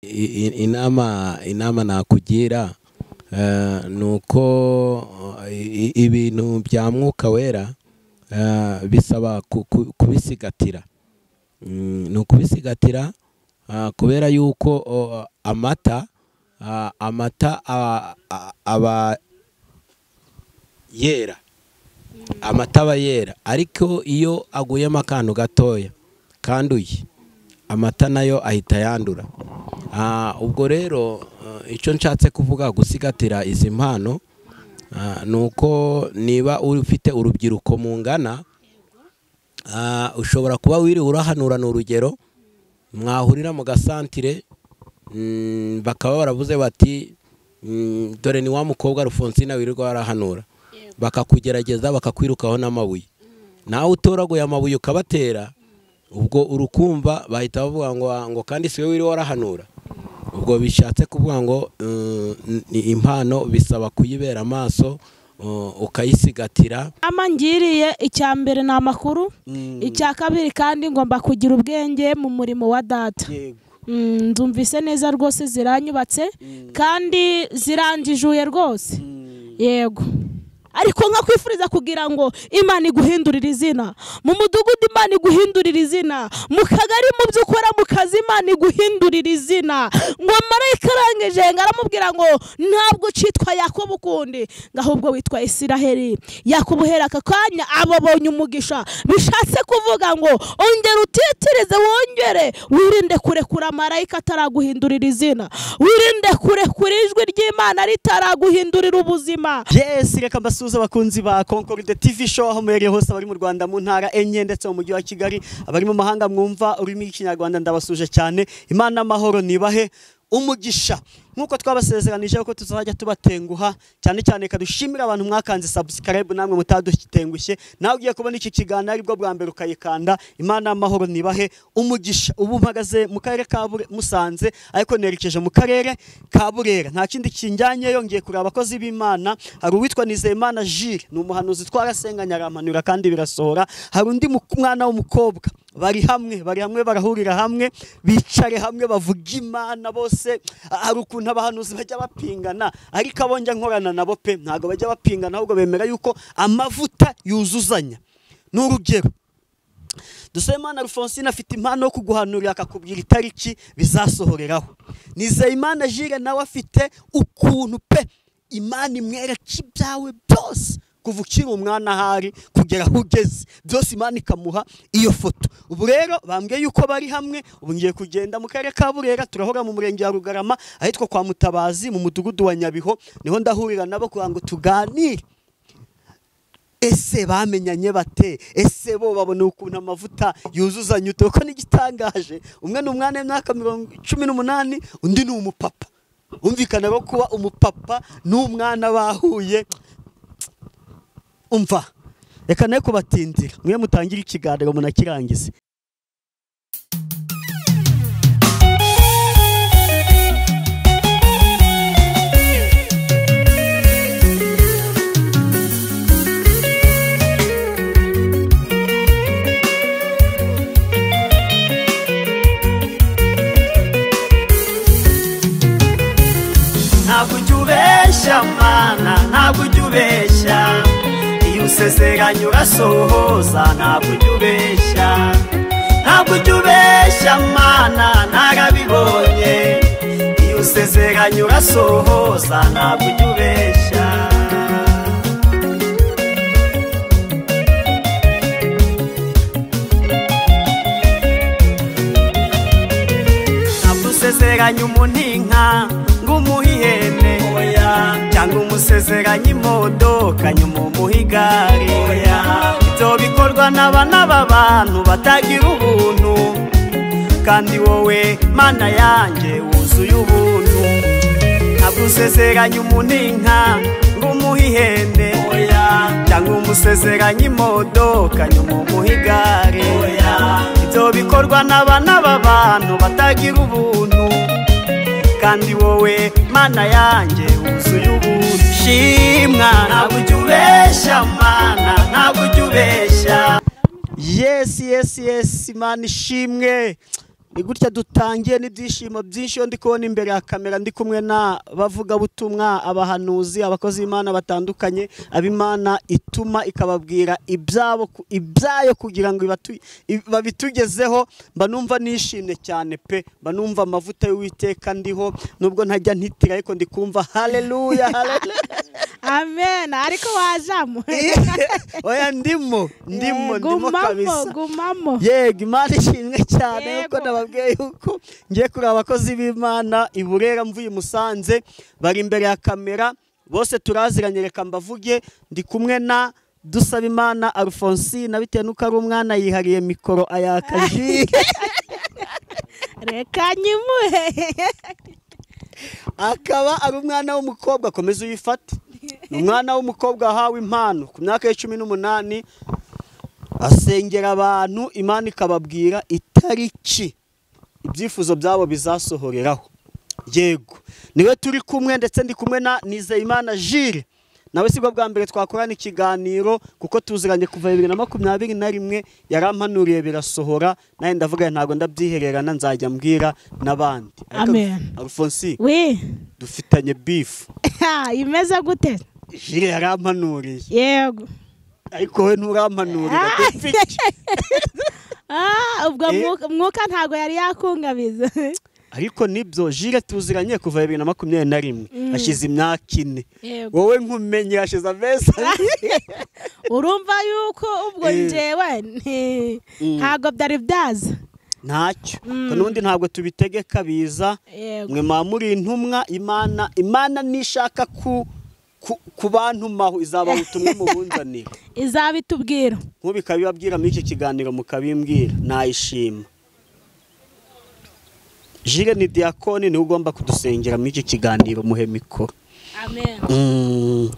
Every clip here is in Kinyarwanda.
Inama nakugira nuko ibintu bya Mwuka Wera bisaba kubisigatira, ni ukubisigatira kubera yuko amata aba yera, amata aba yera, ariko iyo aguyemo akantu gatoya kanduye amata nayo ahita yandura. Ubwo rero icyo nshatse kuvuga gusigatira izi mpano nuko niba ufite urubyiruko mungana, ushobora kuba wiri urahanura n'urugero mwahurira mu gasantire, bakaba baravuze bati dore ni wa mukobwa Alphonsine wirirwa arahanura, bakakugerageza bakakwirukaho n'amabuye, nawe utoraguye amabuye ukabatera, ubwo urukumva bahita bavuga ngo kandi siwe wiri warahanura. Ubwo bishatse kuvuga ngo impano bisaba kuyibera amaso ukayisigatira. Amangiriye icya mbere ni amakuru, icya kabiri kandi ngomba kugira ubwenge mu murimo wa data. Nzumvise neza rwose, ziranyubatse kandi ziranjijuye rwose. Yego. Ariko nkakwifuriza kugira ngo Imana iguhindurire izina mu mudugudu, Imana iguhindurire izina mu kagari, mu byo ukora mu kazi, Imana iguhindurire izina. Ngo marayika arangije aramubwira ngo ntabwo ucitwa Yakobo ukundi, ahubwo witwa Isiraheli. Yakobo uhera aka kanya ababonye umugisha, bishatse kuvuga ngo ongera utitirize, wongere wirinde kurekura marayika ataraguhindurira izina, wirinde kurekura ijwi ry'Imana ritaraguhindurira ubuzima. Yes, reka mbasuhuze abakunzi ba Concorde TV show aho muherereye hose, abari mu Rwanda mu ntara enye ndetse mu mujyi wa Kigali, abari mu mahanga mwumva ururimi rw'Ikinyarwanda ndabasuje cyane. Imana amahoro nibahe umugisha. Nkuko twabasezeranije ko tuzajya tubatenguha cyane cyane, kadushimira abantu mwakanze subscribe namwe mutadutengushye. Nawe ugiye kubona iki kiganiro aribwo bwa mbere ukayikanda, Imana amahoro nibahe umugisha. Ubu mpagaze mu karere ka Musanze ariko nerekeje mu karere ka Burera, nta kindi kinjyanyeyo, ngiye kureba abakozi b'Imana. Hari uwitwa Nizeyimana Jules, ni umuhanuzi twarasenganya aramanura kandi birasohora. Hari undi mwana w'umukobwa, bari hamwe barahurira hamwe, bicare hamwe bavuga Imana bose. Hari ukuntu abahanuzi bajya bapingana, ariko abonja nkorana nabo pe ntago bajya bapingana, ahubwo bemera yuko amavuta yuzuzanya. N'urugero, Dusabimana Alphonsine afite impano yo kuguhanurira akakubwira itariki bizasohoreraho. Nizeyimana Jules nawe afite ukuntu pe Imana imwereka ibyawe byose kuva ukiri umwana ahari kugera aho ugeze byose, Imana ikamuha iyo foto. Ubu rero bambwiye yuko bari hamwe. Ubu ngiye kugenda mu karere ka Burera, turahora mu murenge wa Rugarama ahitwa kwa Mutabazi mu mudugudu wa Nyabiho, niho ndahurira nabo kugira ngo tuganire. Ese bamenyanye bate? Ese bo babona ukuntu amavuta yuzuzanya ute? Kuko n'igitangaje, umwe ni umwana w'imyaka 18, undi ni umupapa. Umvikana ko kuba umupapa n'umwana bahuye. Umva, reka nawe kubatindira mwe mutangire ikiganiro munakirangize. Ntabwo ujya ubeshya mana, ntabwo ujya ubeshya, iyo usezeranye urasohoza, ntabwo ujya ubeshya, ntabwo ujya ubeshya mana, narabibonye, iyo usezeranye urasohoza, ntabwo ujya ubeshya. Ntabwo usezeranye umuntu inka ngo umuhe ihene, cyangwa umusezeranye imodoka nyuma umuhe igare. Ibyo bikorwa n'abana b'abantu batagira ubuntu, kandi wowe Mana yanjye wuzuye ubuntu. Ntabwo usezeranye umuntu inka ngo umuhe ihene, cyangwa umusezeranye imodoka nyuma umuhe igare. Ibyo bikorwa n'abana b'abantu batagira ubuntu, kandi wowe Mana yanjye wuzuye ubuntu. Shimwa, ntabwo ujya ubeshya mana, ntabwo ujya ubeshya. Yes, yes, yes, Imana ishimwe. Ni gutya dutangiye n'ibyishimo byinshi. Iyo ndi kubona imbere ya kamera ndi kumwe na bavugabutumwa, abahanuzi, abakozi b'Imana batandukanye, ab'Imana ituma ikababwira ibyabo ibyayo kugira ngo babitugezeho, mba numva nishimye cyane pe, mba numva amavuta y'Uwiteka ndiho, nubwo ntajya ntitira ariko ndi kumva haleluya haleluya amen. Ariko wajamo oya ndimo kabisa, gumamo. Yego, Imana ishimwe cyane yuko nababwiye yuko ngiye kureba abakozi b'Imana i Burera mvuye Musanze, bari imbere ya kamera bose turaziranye, reka mbavuge. Ndi kumwe na Dusabimana Alphonsine, bitewe nuko ari umwana yihariye mikoro ayakaji reka nyimuhe, akaba ari umwana w'umukobwa, komeza uyifate. Ni umwana w'umukobwa wahawe impano ku myaka ya 18, asengera abantu, Imana ikababwira itariki ibyifuzo byabo bizasohoreraho. Yego, niwe turi kumwe, ndetse ndi kumwe na Nizeyimana Jules, nawe sibwo bwa mbere twakorana ikiganiro kuko tuziranye kuva 2021, yarampanuriye birasohora, naye ndavuga ntago ndabyihererana, nzajya mbwira n'abandi. Amen. Alphonsine, oui, dufitanye beef. Imeze gute? Jules yarampanuriye. Yego. Ariko we nturampanurira dufite. Ubwo mwuka ntago yari yakungabiza. Ariko nibyo, Jules tuziranye kuva 2021, hashize imyaka 4. Wowe nkumenye hashize amezi. Urumva yuko ubwo njewe ntago byari byaza. Ntacyo. Nundi ntabwo tubitegeka biza. Mwe mamuri intumwa Imana, Imana nishaka ku bantu maho izaba ubutumwa mubunzanira. Izabitubwira. Nkubikabibabwira muri iki kiganiro mukabimbwira, nayishima. Jules ni diakoni, ni ugomba kudusengera muri iki kiganiro, muhe mikoro. Amen.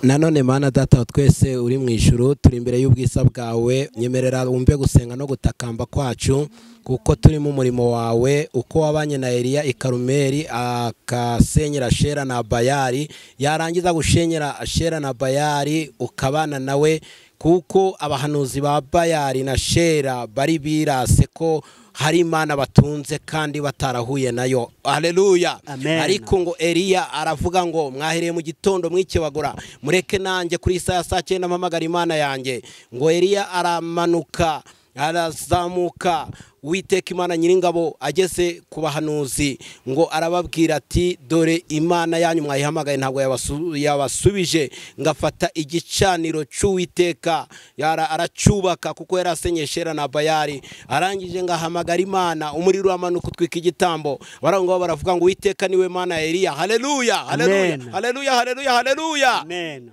Nanone Mana Data twese uri mu ijuru, turi imbere y'ubwiza bwawe, nyemerera wumve gusenga no gutakamba kwacu, kuko turi mu murimo wawe. Uko wabanye na Eliya i Karumeli akasenyera Shera na Bayali, yarangiza gushenyera Shera na Bayali ukabana nawe, kuko abahanuzi ba Bayali na Shera bari birase ko hari Imana batunze kandi batarahuye nayo. Haleluya. Ariko ngo Eliya aravuga ngo mwahereye mu gitondo mwikebagura, mureke nanjye kuri isaha saa 9 mpamagara Imana yanjye. Ngo Eliya aramanuka arazamuka, Uwiteka Imana nyiringabo ageze ku bahanuzi ngo arababwira ati dore Imana yanyu mwayihamagaye ntabwo yabasubije, ngafata igicaniro cy'Uwiteka aracyubaka kuko yarasenye Shera na Bayali, arangije ngahamagara Imana, umuriro uramanuka utwika igitambo. Barango baravuga ngo Uwiteka niwe Mana ya Eliya. Haleluya, haleluya, haleluya, haleluya, haleluya. Amen.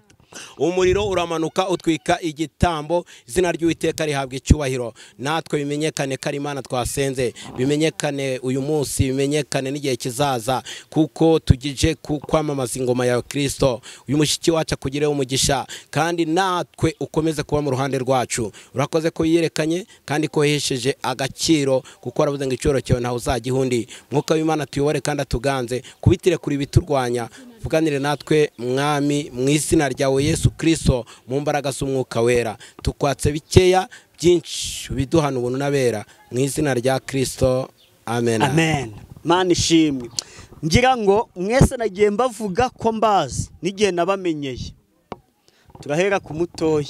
Umuriro uramanuka utwika igitambo, izina ry'Uwiteka rihabwa icyubahiro. Natwe bimenyekane ko ari Imana twasenze, bimenyekane uyu munsi, bimenyekane n'igihe kizaza, kuko tugije kwamamaza ingoma ya Kristo. Uyu mushiki wacu akugireho umugisha, kandi natwe ukomeze kuba mu ruhande rwacu. Urakoze ko yiyerekanye kandi ko yehesheje agaciro, kuko aravuze ngo icyoro cyawe ntawe uzagihundi. Mwuka w'Imana tuyobore kandi atuganze, kubitire kuri biturwanya, vuganire natwe Mwami mu izina ryawe Yesu Kristo, mu mbaraga z'Umwuka Wera. Tukwatse bikeya byinshi biduhana ubuntu n'abera, mu izina rya Kristo, amen. Amen. Mana ishimwe. Ngira ngo mwese nagiye mbavuga ko mbazi n'igihe nabamenyeye. Turahera ku mutoya,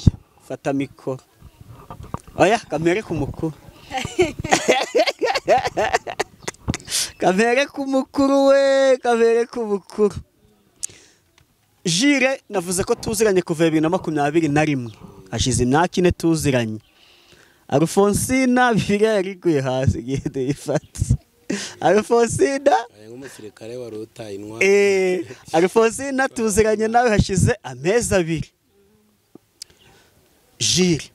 fata mikoro. Oya, kamere ku mukuru. Kamere ku mukuru we, kamere ku mukuru. Jules navuze ko tuziranye kuva 2021, hashize imyaka 4 tuziranye. Alphonsine Bibiliya yariguye hasi gende ifate. Alphonsine nk'umusirikare wari utaye intwaro. Alphonsine tuziranye nawe hashize amezi 2. Jules,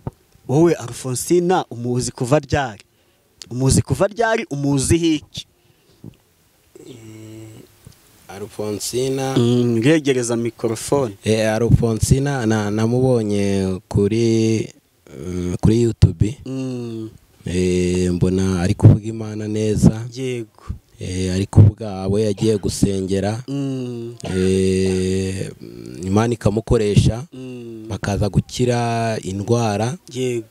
wowe Alphonsine umuzi kuva ryari? Umuzi kuva ryari? Umuzi hiki? Alphonsine ngegereza microphone. Alphonsine namubonye kuri YouTube. Mbona ari kuvuga Imana neza. Yego. Ari kuvuga abo yagiye gusengera. Imana ikamukoresha. Bakaza gukira indwara. Yego.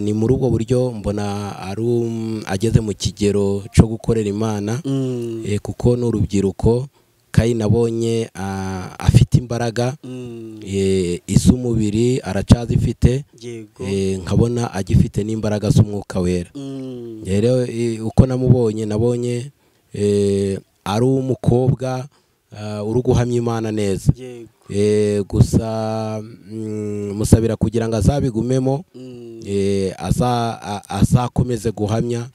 Ni muri ubwo buryo mbona ari ageze mu kigero cyo gukorera Imana, kuko n'urubyiruko kandi nabonye afite imbaraga iz'umubiri aracazifite, nkabona agifite n'imbaraga z'umwuka wera. Rero uko namubonye, nabonye ari umukobwa uri guhamya Imana neza. Gusa musabira kugira ngo azabigumemo, azakomeze guhamya,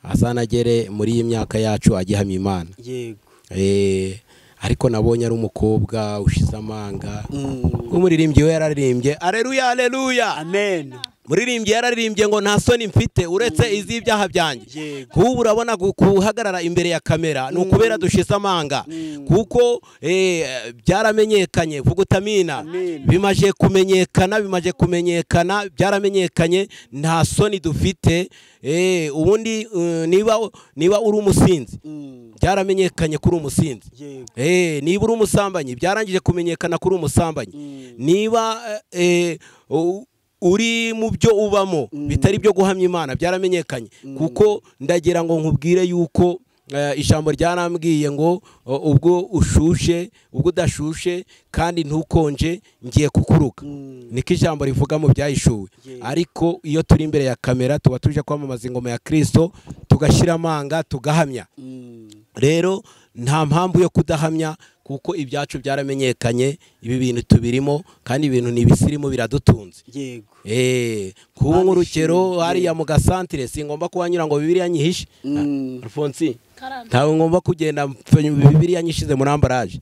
azanagere muri iyi myaka yacu agihamya Imana. Yego. Ariko nabonye ari umukobwa ushize amanga. Umuririmbyi we yararirimbye aleluya aleluya, amen. Muririmbyi yararirimbye ngo nta soni mfite uretse iz'ibyaha byanjye. Kuba urabona guhagarara imbere ya kamera ni ukubera dushize amanga, kuko byaramenyekanye, vugutamina bimaje kumenyekana, bimaje kumenyekana, byaramenyekanye, nta soni dufite. Ubundi niba uri umusinzi byaramenyekanye kuri umusinzi, niba uri umusambanyi byarangije kumenyekana kuri umusambanyi, niba uri mu byo ubamo bitari byo guhamya Imana byaramenyekanye. Kuko ndagira ngo nkubwire yuko ijambo ryarambwiye ngo ubwo ushushe, ubwo udashushe kandi ntukonje ngiye kukuruka, niko ijambo rivuga mu byahishuwe. Ariko iyo turi imbere ya kamera tuba tuje kwamamaza ingoma ya Kristo, tugashyira amanga, tugahamya. Rero nta mpamvu yo kudahamya, kuko ibyacu byaramenyekanye, ibi bintu tubirimo kandi ibintu ni ibisirimu biradutunze. Yego. Kuba nk'urukero hariya mu gasantire singomba kuhanyura ngo Bibiliya nyihishe. Alphonse, ntawe ngomba kugenda Bibiliya nyishize muri ambarage.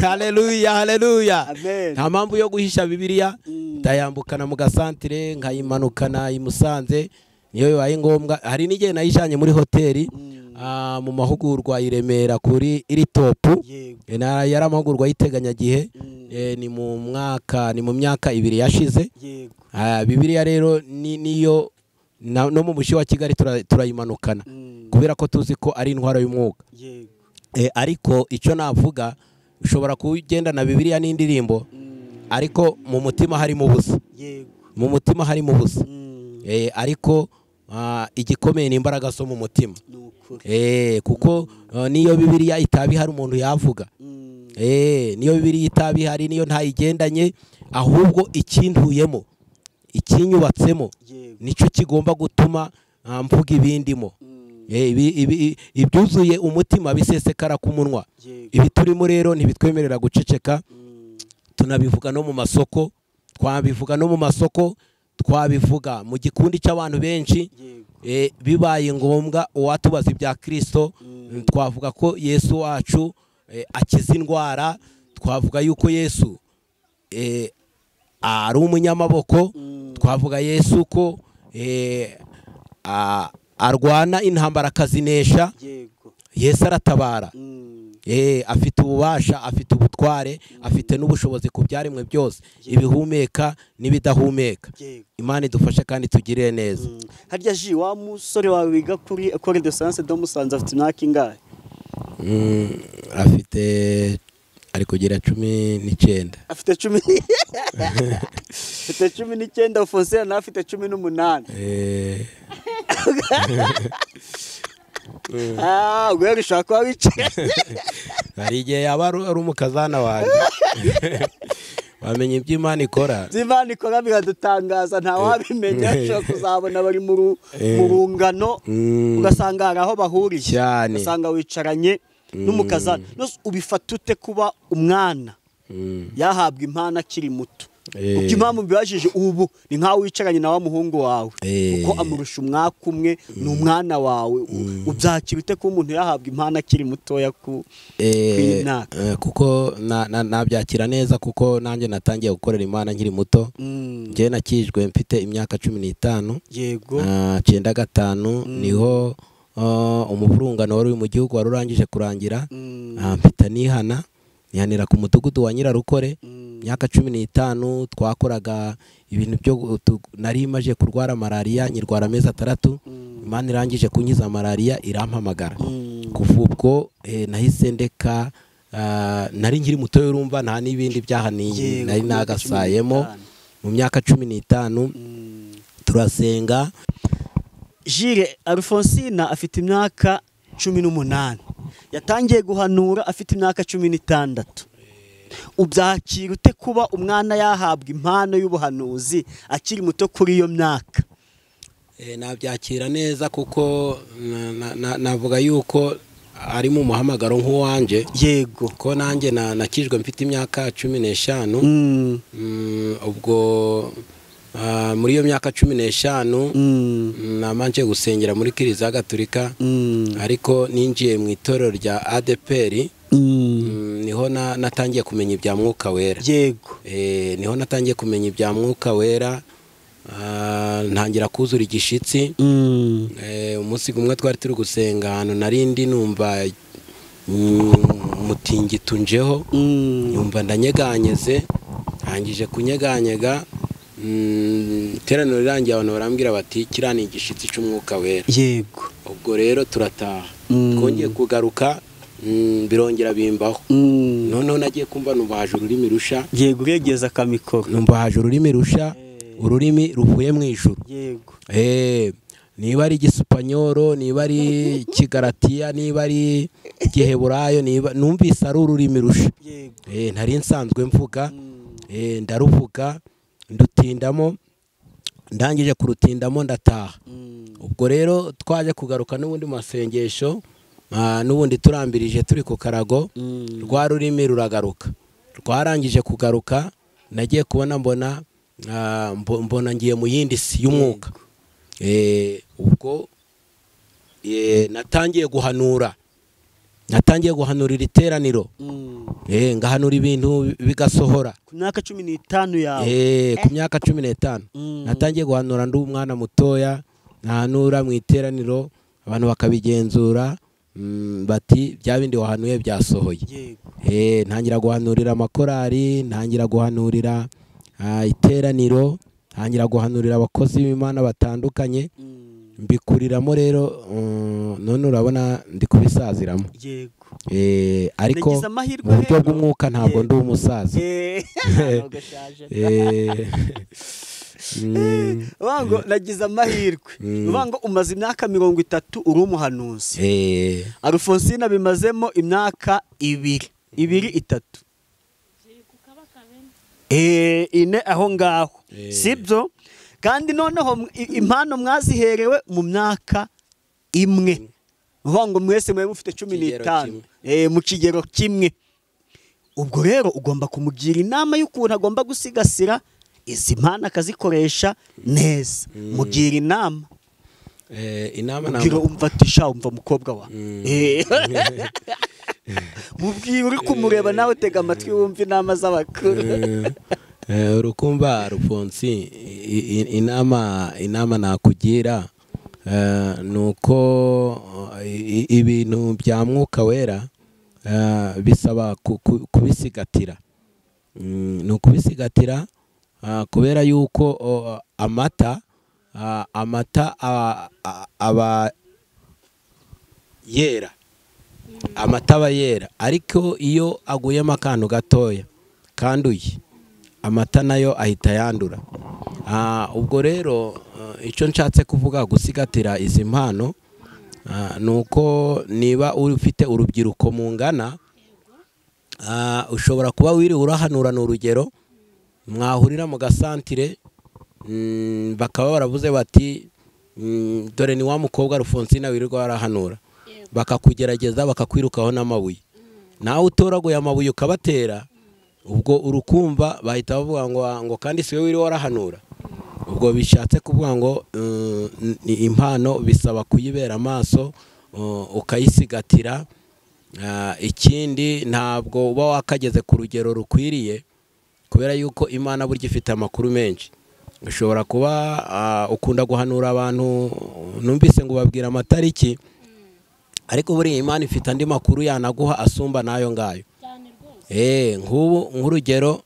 Haleluya haleluya. Nta mpamvu yo guhisha Bibiliya, ndayambukana mu gasantire nkayimanukana i Musanze niyo bibaye ngombwa. Hari n'igihe nayijanye muri hoteli mu mahugurwa i Remera kuri iri topu, yari amahugurwa y'iteganyagihe, ni mu mwaka, ni mu myaka 2 yashize. Bibiliya rero niyo no mu mujyi wa Kigali turayimanukana kubera ko tuzi ko ari intwaro y'umwuka. Ariko icyo navuga, ushobora kugenda na Bibiliya n'indirimbo ariko mu mutima harimo ubusa. Mu mutima harimo ubusa. Ariko igikomeye ni imbaraga zo mu mutima. Kuko niyo Bibiliya itabi hari umuntu yavuga, niyo Bibiliya itabi hari, niyo ntayigendanye, ahubwo ikintuyemo, ikinyubatsemo nicyo kigomba gutuma mvuga ibindimo. Ibyuzuye umutima bisesekara ku munwa. Ibi turimo rero ntibitwemerera guceceka, tunabivuga no mu masoko, twabivuga no mu masoko, twabivuga mu gikundi cy'abantu benshi. Bibaye ngombwa uwatubaza ibya Kristo, twavuga ko Yesu wacu akiza indwara, twavuga yuko Yesu ari umunyamaboko, twavuga Yesu ko arwana intambara akazinesha. Yesu aratabara, afite ububasha, afite ubutware, afite n'ubushobozi ku byaremwe byose, ibihumeka n'ibidahumeka. Imana idufashe kandi tugirire neza. Harya ji wa musore wawe wiga kuri École de Sciences de Musanze afite imyaka ingahe? Afite ari kugera 19. Afite 10 afite 19, Alphonse na afite 18. Ubwo ushaka kuba wicaye. Hari igihe yaba ari umukazana wanjye. Wamenye ibyo Imana ikora. Ibyo Imana ikora biradutangaza, nta wabimenya. Ushobora kuzabona bari mu rungano, ugasanga hari aho bahuriye, ugasanga wicaranye n'umukazana. Ubifata ute kuba umwana yahabwa impano akiri muto? Kuko impamvu mbibajije ubu ni nkaho wicaranye na wa muhungu wawe, kuko amurusha umwaka umwe, ni umwana wawe. Ubyakira ute ko umuntu yahabwa impano akiri mutoya ku myaka? Kuko nabyakira neza, kuko nanjye natangiye gukorera Imana nkiri muto. Njye nakijwe mfite imyaka 15. Yego. 95 niho umuvurungano wari mu gihugu wari urangije kurangira, mpita nihana, nihanira ku mudugudu wa Nyirarukore. Myaka 15 twakoraga ibintu byo nari maje kurwara malaria, nyirwara amezi 6. Imana irangije kunkiza malaria irampamagara. Kuva ubwo nahise ndeka Nari nkiri muto, urumva nta n'ibindi byaha nari nagasayemo. Mu myaka 15 turasenga. Jire Alphonsine afite imyaka 18, yatangiye guhanura afite imyaka 16. Ubyakira ute kuba umwana yahabwa impano y'ubuhanuzi akiri muto kuri iyo myaka? Nabyakira neza kuko navuga yuko ari mu muhamagaro nk'uwanje. Yego. Ko nanjye nakijwe mfite imyaka 15. Ubwo muri iyo myaka 15 namanje gusengera muri Kiliziya Gatolika, ariko ninjiye mu itorero rya ADPR. Niho natangiye kumenya ibya Mwuka Wera. Yego. Niho natangiye kumenya ibya Mwuka Wera, ntangira kuzura igishitsi. Umunsi umwe twari turi gusenga ahantu narindi, numva umutingito unjeho, numva ndanyeganyeze, ntangije kunyeganyega. Iteraniro rirangiye abantu barambwira bati kiriya ni igishitsi cy'Umwuka Wera. Yego. Ubwo rero turataha, twongeye kugaruka, birongera bimbaho. Noneho nagiye kumva numva haje ururimi rusha. Yego, uregeza akamikoro. Numva haje ururimi rusha, ururimi ruvuye mu ijuru. Yego. Niba ari igisupanyoro, niba ari kigaratiya, niba ari giheburayo, niba numvise ari ururimi rusha. Yego. Ntari nsanzwe mvuga, ndaruvuga, ndutindamo, ndangije kurutindamo ndataha. Ubwo rero twaje kugaruka n'ubundi masengesho, n'ubundi turambirije turi ku karago, rwa rurimi ruragaruka. Rwarangije kugaruka, nagiye kubona mbona mbona ngiye mu yindi si y'umwuka. Ubwo natangiye guhanura, natangiye guhanurira iteraniro. Ngahanura ibintu bigasohora. Ku myaka 15 yawe? Ku myaka 15 natangiye guhanura ndi umwana mutoya, nahanura mu iteraniro abantu bakabigenzura, bati bya bindi wahanuye byasohoye. Ntangira guhanurira amakorari, ntangira guhanurira iteraniro, ntangira guhanurira abakozi b'Imana batandukanye. Mbikuriramo rero, none urabona ndi kubisaziramo. Yego. Ariko mu buryo bw'umwuka ntabwo ndi umusaza. Wango nagize amahirwe. Wango umaze imyaka 30 uri umuhanuzi. Alphonsine bimazemo imyaka 2, 2 3. Ine aho ngaho. Sibyo? Kandi noneho impano mwaziherewe mu myaka imwe. Wango mwese mwe mufite 15 mu kigero kimwe. Ubwo rero ugomba kumugira inama y'ukuntu agomba gusigasira izi mpano akazikoresha neza. Mugira inama. Inama nabwo umvatisha umva mukobwa wa. Mubwira uri kumureba nawe tega amatwi wumva inama z'abakuru. Urukumva Alphonse, inama nakugira nuko ibintu bya Mwuka Wera bisaba kubisigatira. Ni ukubisigatira kubera yuko amata aba yera, amata aba yera, ariko iyo aguyemo akantu gatoya kanduye, amata nayo ahita yandura. Ubwo rero icyo nshatse kuvuga gusigatira izi mpano nuko niba ufite urubyiruko mungana, ushobora kuba wiriwe urahanura, ni urugero mwahurira mu gasantire, bakaba baravuze bati dore ni wa mukobwa Alphonsine wirirwa warahanura, bakakugerageza bakakwirukaho n'amabuye, nawe utoraguye amabuye ukabatera, ubwo urukumva bahita bavuga ngo kandi siwe wiriwe warahanura. Ubwo bishatse kuvuga ngo impano bisaba kuyibera amaso, ukayisigatira. Ikindi ntabwo uba wakageze ku rugero rukwiriye, kubera yuko Imana burya ifite amakuru menshi. Ushobora kuba ukunda guhanura abantu, numvise ngo babwira amatariki, ariko buri Imana ifite andi makuru yanaguha asumba nayo ngayo. Nk'ubu nk'urugero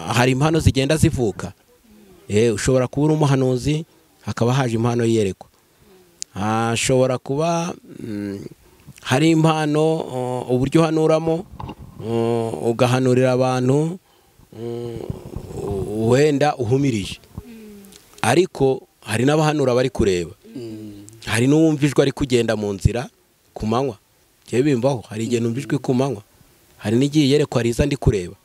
hari impano zigenda zivuka. Ushobora kuba uri umuhanuzi hakaba haje impano yerekwa. Ashobora kuba Hari impano uburyo uhanuramo, ugahanurira abantu wenda uhumirije, ariko hari n'abahanura bari kureba. Hari n'uwumva ijwi ari kugenda mu nzira ku manywa. Njyewe bimbaho, hari igihe numva ijwi ku manywa, hari n'igihe iyerekwa riza ndi kureba.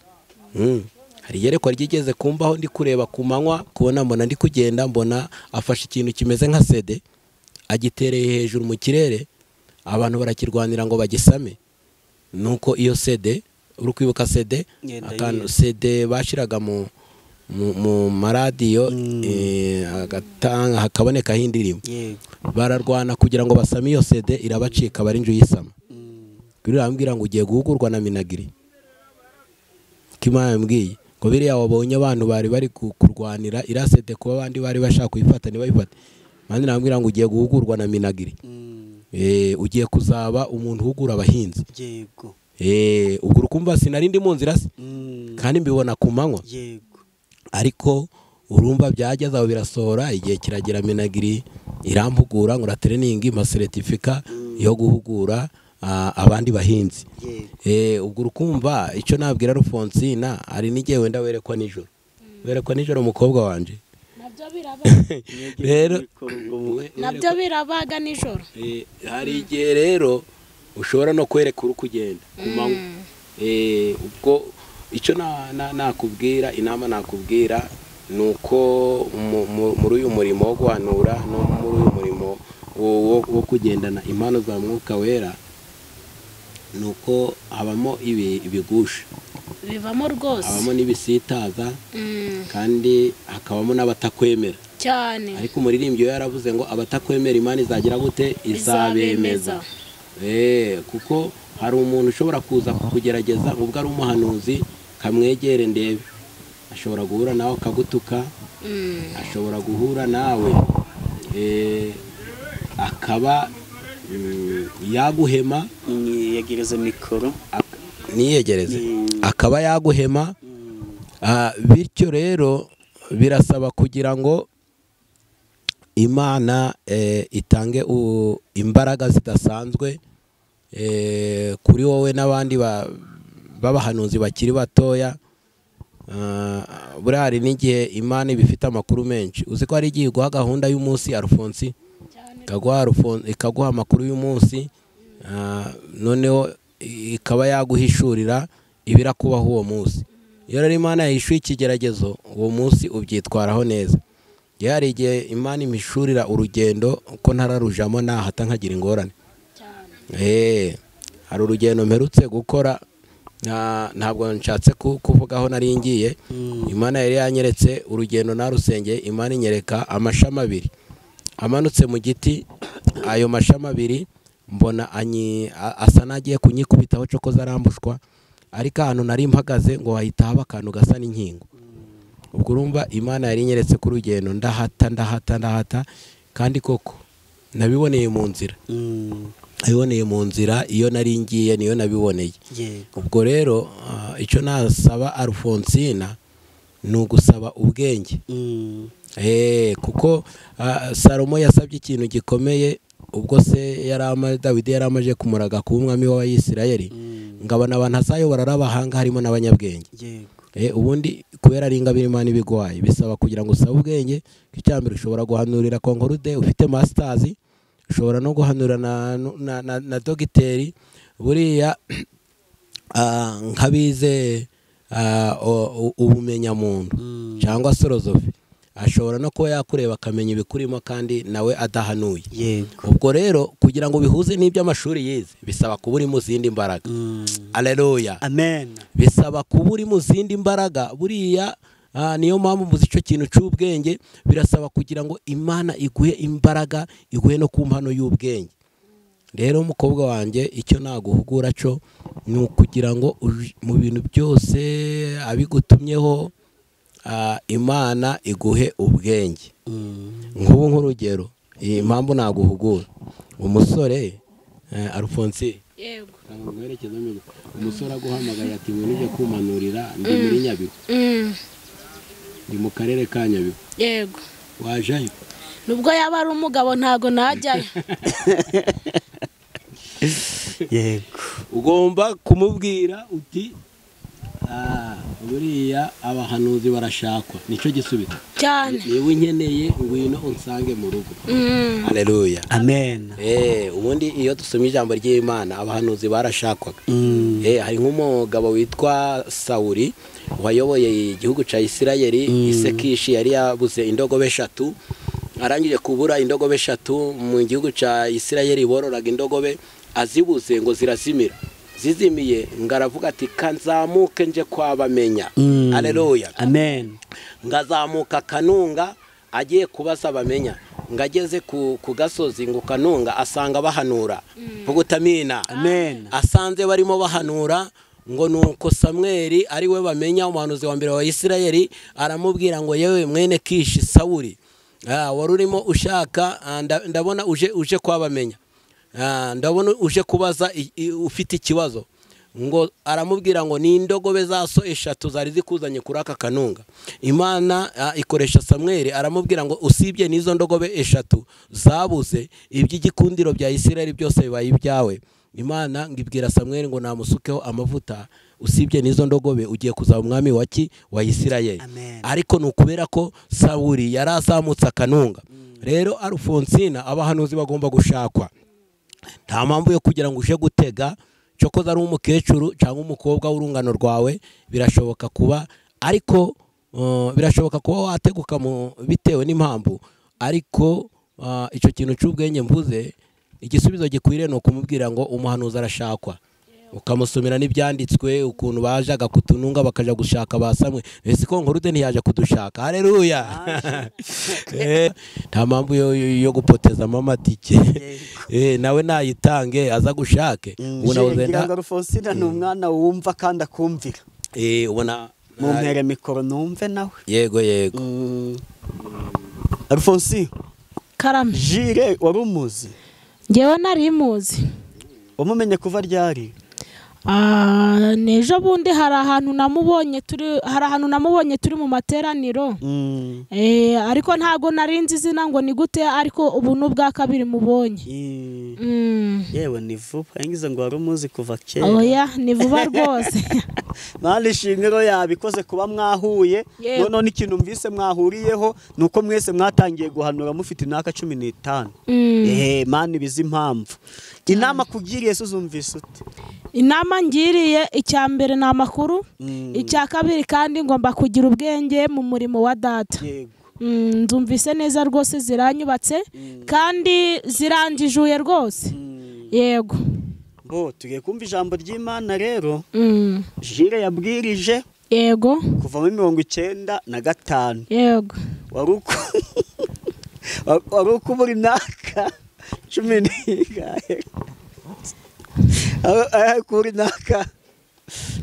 Hari iyerekwa ryigeze kumbaho ndi kureba ku manywa, kubona mbona ndi kugenda, mbona afashe ikintu kimeze nka sede agitereye hejuru mu kirere, abantu barakirwanira ngo bagisame. Nuko iyo sede, uri kwibuka sede, akantu sede bashiraga mu maradiyo, agatanga hakaboneka indirimbo. Bararwana kugira ngo basame iyo sede, irabacika bari nju yisama. Birambwira ngo ugiye guhugurwa na Minagiri. Kimana yambwiye ngo biriya wabonye abantu bari bari kurwanira irasede kuba abandi bari bashaka kuyifata ntibayifate. Mandi nambwira ngo ugiye guhugurwa na Minagiri. Ugiye kuzaba umuntu uhugura abahinzi. Yego. Ubwo urukumva sinari ndi mu nzira se, kandi mbibona ku manywa. Yego. Ariko urumva byageze aho birasohora, igihe kiragira Minagiri irampugura, ngura training ma certificate yo guhugura abandi bahinzi. Ubwo urukumva icyo nabwira Rufonsina, ari n'igihe wenda werekwa nijoro. Werekwa nijoro umukobwa wanje. Nabyo birabaga. Rero nabyo birabaga nijoro. Hari igihe rero ushobora no kwereka uri kugenda ku manywa. Ubwo icyo nakubwira, inama nakubwira nuko muri uyu murimo wo guhanura no muri uyu murimo wo kugendana impano za Mwuka Wera, nuko habamo ibigusha bivamo rwose, habamo n'ibisitaza, kandi hakabamo n'abatakwemera cyane. Ariko umuririmbyi we yaravuze ngo abatakwemera Imana izagira gute? Izabemeza. Kuko hari umuntu ushobora kuza kukugerageza ubwo ari umuhanuzi, kamwegere ndebe, ashobora guhura nawe akagutuka, ashobora guhura nawe akaba yaguhema, niyegereze mikoro, niyegereze, akaba yaguhema. Bityo rero birasaba kugira ngo Imana itange imbaraga zidasanzwe kuri wowe n'abandi b'abahanuzi bakiri batoya. Buriya hari n'igihe Imana ibifite amakuru menshi. Uzi ko hari igihe iguha gahunda y'umunsi Alphonse, ikaguha amakuru y'umunsi, noneho ikaba yaguhishurira ibirakubaho uwo munsi. Iyo rero Imana yahishuye ikigeragezo, uwo munsi ubyitwaraho neza. Hari igihe Imana imishurira urugendo ko ntararujamo nahata nkagira ingorane. Hari urugendo mperutse gukora, ntabwo nshatse kuvugaho nari ngiye. Imana yari yanyeretse urugendo narusengeye, Imana inyereka amashami abiri amanutse mu giti. Ayo mashami abiri mbona asa n'agiye kunyikubitaho, cokoza arambushwa, ariko ahantu nari mpagaze ngo hahita haba akantu gasa n'inkingo. Ubwo urumva Imana yari inyeretse ku rugendo, ndahata ndahata ndahata, kandi koko nabiboneye mu nzira. Nabiboneye mu nzira iyo nari ngiye, niyo nabiboneye. Ubwo rero icyo nasaba Alphonsina ni ugusaba ubwenge. Kuko Salomo yasabye ikintu gikomeye, ubwo se Dawidi yaramaje kumuraga kuba umwami w'Abayisiraheli, ngabana abantu azayobora ari abahanga harimo n'abanyabwenge. Ubundi kubera ari ingabire Imana ibigwaye, bisaba kugira ngo usabe ubwenge. Icyambere ushobora guhanurira Concorde ufite masters, ushobora no guhanura na dogiteri. Buriya nkabize ubumenyamuntu cyangwa philosophy, ashobora no kuba yakureba akamenya ibikurimo kandi nawe adahanuye. Ubwo rero kugira ngo bihuze n'iby'amashuri yize, bisaba kuba uri mu zindi mbaraga. Haleluya, amen. Bisaba kuba uri mu zindi mbaraga. Buriya niyo mpamvu mbuze icyo kintu cy'ubwenge, birasaba kugira ngo Imana iguhe imbaraga, iguhe no ku mpano y'ubwenge. Rero umukobwa wanjye icyo naguhugura cyo ni ukugira ngo mu bintu byose abigutumyeho Imana iguhe ubwenge. Nk'ubu nk'urugero, iyi mpamvu naguhugura umusore Alphonse, yego, umusore aguhamagaye ati ngo nijye kumanurira ndi muri Nyabihu, ndi mu karere ka Nyabihu, yego, wajayo? Nubwo yaba ari umugabo ntago najyayo. Yego. Ugomba kumubwira uti buriya abahanuzi barashakwa, nicyo gisubizo cyane. Niba unkeneye ngwino unsange mu rugo. Haleluya. Amen. Ubundi iyo dusomye ijambo ry'Imana abahanuzi barashakwaga. Hari nk'umugabo witwa Sawuli wayoboye igihugu cya Isirayeli. Isekishi yari yabuze indogobe 3, arangije kubura indogobe 3 mu gihugu cya Isirayeli bororaga indogobe, azibuze ngo zirazimira. Zizimiye ngaravuga ati kanzamuke nje kwabamenya. Haleluya. Amen. Ngazamuka kanunga agiye kubaza bamenya, ngageze ku gasozi ngo kanunga asanga bahanura. Vugutamina. Amen. Asanze barimo bahanura ngo nuko Samweli ari we bamenya umuhanuzi wa mbere wa Isirayeli aramubwira ngo yewe mwene Kishi Sawuli, wari urimo ushaka, ndabona uje kwabamenya, ndabona uje kubaza ufite ikibazo. Ngo aramubwira ngo ni indogobe zaso 3 zari zikuzanye kuri aka kanunga. Imana ikoresha Samweli aramubwira ngo usibye n'izo ndogobe 3 zabuze, iby'igikundiro bya Isirayeli byose bibaye ibyawe. Imana ngibwira Samweli ngo namusukeho amavuta, usibye n'izo ndogobe ugiye kuzaba umwami wa Isirayeli. Ariko nukubera ko Sawuli yarazamutse akanunga. Rero Alfonsina abahanuzi bagomba gushakwa. Nta mpamvu yo kugira ngo uje gutega cyokoza ari umukecuru cyangwa umukobwa w'urungano rwawe, birashoboka kuba, ariko birashoboka kuba wateguka bitewe n'impamvu, ariko icyo kintu cy'ubwenge mvuze, igisubizo gikwiriye ni ukumubwira ngo umuhanuzi arashakwa, ukamusomera n'ibyanditswe ukuntu bajaga kutununga bakaja gushaka ba Samwe. Ese ko Nkorude ntiyaje kudushaka? Haleluya. Nta mpamvu yo gupoteza amatike. Nawe nayitange aza gushake. Ubona uzenda Alfonsina ni umwana wumva kandi akumvira. Ubona mumpere mikoro numve nawe. Yego yego. Alfonsina Karame. Jire wari umuzi? Ngewe nari muzi. Wamumenye kuva ryari? Nejo bundi hari ahantu namubonye turi mu materaniro. Ariko ntago narinzi izina ngo ni gute, ariko ubu n'ubwa kabiri mubonye. Yewe ni vuba, yangize ngo wari umuzi kuva kera. Oya ni vuba rwose. Mali shimiro yabikoze kuba mwahuye. None n'ikintu mvise mwahuriyeho nuko mwese mwatangiye guhanura mufite imyaka 15. Mani bizi impamvu. Inama kugiriye so uzumvise ute? Inama ngiriye icya mbere ni amakuru, icya kabiri kandi ngomba kugira ubwenge mu murimo wa data. Nzumvise neza rwose, ziranyubatse kandi ziranjijuye rwose. Yego. Bo tugiye kumva ijambo ry'Imana rero. Jire yabwirije. Yego. Kuva muri 95. Yego. Wari ukubura imyaka 10 kuri naka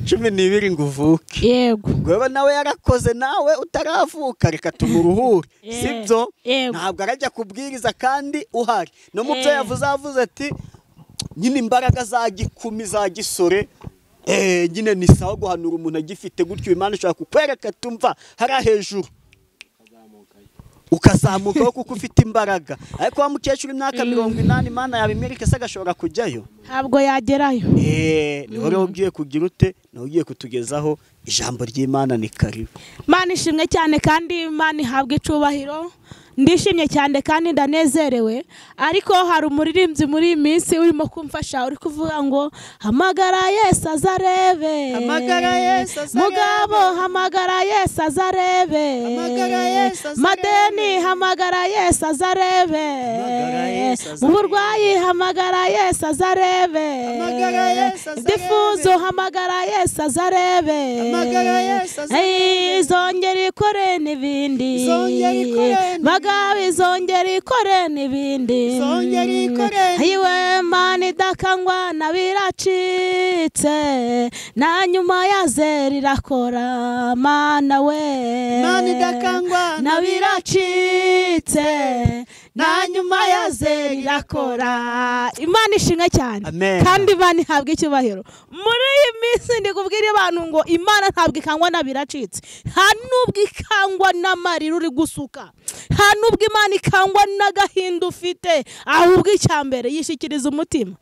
12 ngo uvuke. Yego. Gwe nawe yarakoze nawe utaravuka, reka tumuruhure. Sibyo? Ntabwo arajya kubwiriza kandi uhari. No mu byo yavuze avuze ati nyine imbaraga za gikumi za gisore, nyine ni sawa guhanura umuntu agifite gutyo. Imana ishobora kukwereka tumva hari hejuru ukazamuka kuko ufite imbaraga. Ariko wa mukecuru imyaka 80 Imana yabimwereka se agashobora kujyayo? Ntabwo yagerayo. Ni wowe ugiye kugira ute? Nawe ugiye kutugezaho ijambo ry'Imana ni karibu. Imana ishimwe cyane kandi Imana ihabwe icubahiro. Ndishimye cyane kandi ndanezerewe, ariko hari umuririmbyi muri iyi minsi urimo kumfasha uri kuvuga ngo hamagara Yesu azarebe, hamagara Yesu azarebe, mugabo hamagara Yesu azarebe, hamagara Yesu azarebe, madeni hamagara Yesu azarebe, mu burwayi hamagara Yesu azarebe, hamagara Yesu azarebe, difuzo hamagara Yesu azarebe, hamagara Yesu azarebe, izongera ikore n'ibindi, izongera ikore Magabi zongera ikore n'ibindi, zongera ikore. Ayiwe Mana idakangwa na biracitse, na nyuma ya zeri irakora. Mana we Mana idakangwa na biracitse, na nyuma ya zeri irakora. Imana ishimwe cyane kandi Imana ihabwe icyubahiro. Muri iyi minsi ndi kubwira abantu ngo Imana ntabwo ikangwa na biracitse, nta nubwo ikangwa n'amarira uri gusuka, nta nubwo Imana ikangwa n'agahinda ufite, ahubwo icyambere yishikiriza umutima.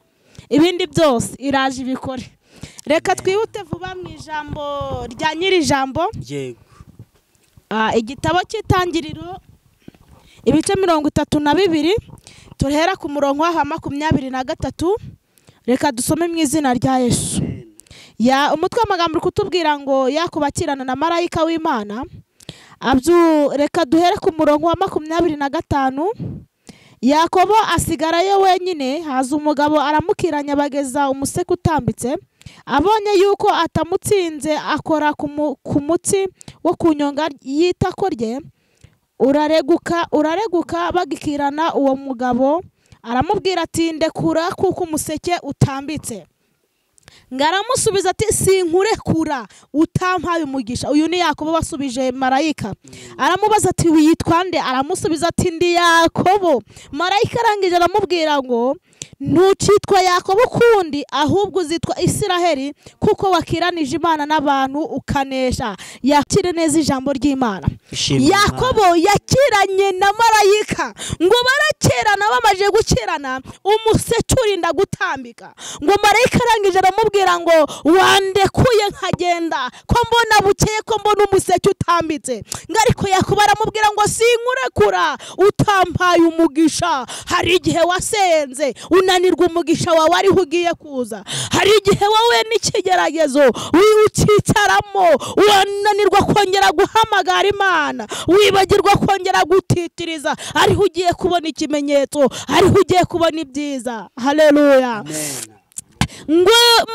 Ibindi byose iraje ibikore. Reka twihute vuba mu ijambo rya nyiri ijambo. Yego. Igitabo cy'itangiriro ibice 32 turahera ku murongo wa 23. Reka dusome mu izina rya Yesu. Ya umutwe w'amagambo uri kutubwira ngo yakubakirana na marayika w'Imana. Reka duhere ku murongo wa 25. Yakobo asigarayo wenyine, haza umugabo aramukiranya bageza umuseke utambitse. Abonye yuko atamutsinze akora ku mutsi wo kunyonga y'itako rye, urareguka bagikirana. Uwo mugabo aramubwira ati ndekura kuko umuseke utambitse. Ngaramusubiza ati sinkurekura utampaye umugisha. Uyu ni Yakobo basubije marayika. Aramubaza ati witwa nde? Aramusubiza ati ndi Yakobo. Marayika arangije aramubwira ngo ntucitwa Yakobo kundi, ahubwo uzitwa Isiraheli, kuko wakiranije Imana n'abantu ukanesha. Yakire neza ijambo ry'Imana. Yakobo yakiranye na marayika, ngo barakirana, bamaje gukirana umuseke urinda gutambika. Ngo marayika arangije aramubwira ngo wandekuye nkagenda, ko mbona bukeye, ko mbona umuseke utambitse. Ngo ariko Yakobo aramubwira ngo sinkurekura utampaye umugisha. Hari igihe wasenze unanirwa umugisha wawe ariho ugiye kuza. Hari igihe wowe n'ikigeragezo wiucicaramo wananirwa kongera guhamagara Imana, wibagirwa kongera gutitiriza, ariho ugiye kubona ikimenyetso, ariho ugiye kubona ibyiza. Haleluya. Ngo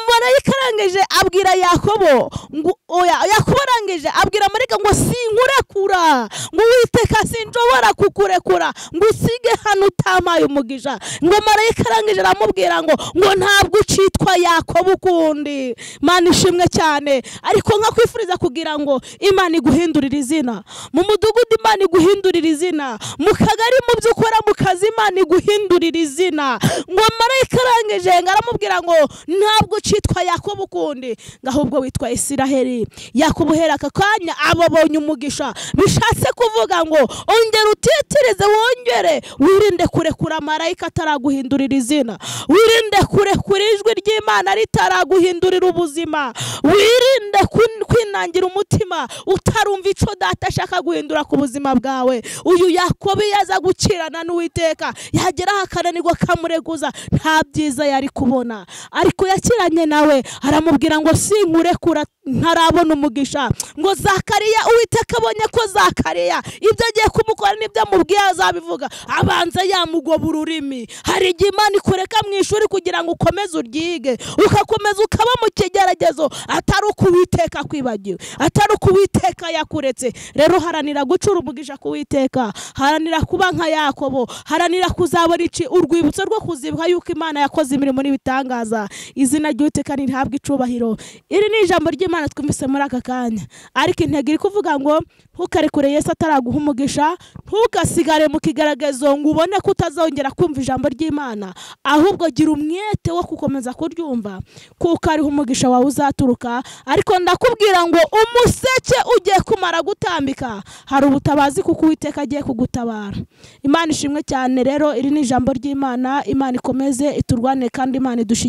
marayika arangije abwira Yakobo ngo oya, Yakobo arangije abwira marayika ngo sinkurekura, ngo Uwiteka sinshobora kukurekura ngo usige hano utamaye umugisha. Ngo marayika arangije aramubwira ngo ntabwo ucitwa Yakobo ukundi. Imana ishimwe cyane. Ariko nkakwifuriza kugira ngo Imana iguhindurire izina mu mudugudu, Imana iguhindurire izina mu kagari, mu byo ukora mu kazi, Imana iguhindurire izina. Ngo marayika arangije aramubwira ngo ntabwo ucitwa Yakobo ukundi, ahubwo witwa Isiraheli. Yakobo uhera aka kanya ababonye umugisha. Bishatse kuvuga ngo ongera utitirize, wongere wirinde kurekura marayika ataraguhindurira izina, wirinde kurekura ijwi ry'Imana ritaraguhindurira ubuzima, wirinde kwinangira umutima utarumva ico data ashaka guhindura ku buzima bwawe. Uyu Yakobo yaza gukirana n'Uwiteka, yagera akananirwa kamureguza, nta byiza yari kubona. Ariko yakiranye nawe aramubwira ngo sinkurekura ntarabona umugisha. Ngo Zakariya, Uwiteka abonye ko Zakariya ibyo agiye kumukora n'ibyo amubwiye azabivuga, abanza yamugoba ururimi. Hari igihe Imana ikureka mu ishuri kugira ngo ukomeze uryige, ugakomeza ukaba mu kigeragezo, atari uko Uwiteka akwibagiwe, atari uko Uwiteka yakuretse. Rero haranira gucura umugisha ku Uwiteka, haranira kuba nka Yakobo, haranira kuzabona urwibutso rwo kuzibuka yuko Imana yakoze imirimo n'ibitangaza. Izina ry'Uwiteka ntihabwe icubahiro. Iri ni ijambo ry'Imana twumvise muri aka kanya. Ariko intego iri kuvuga ngo ntukarekure Yesu ataraguha umugisha, ntugasigare mu kigaragazo ngo ubone ko utazongera kumva ijambo ry'Imana, ahubwo gira umwete wo gukomeza kuryumva kuko ariho umugisha wawe uzaturuka. Ariko ndakubwira ngo umuseke ugiye kumara gutambika, hari ubutabazi kuko Uwiteka agiye kugutabara. Imana ishimwe cyane. Rero iri ni ijambo ry'Imana. Imana ikomeze iturwane kandi Imana idushigikire.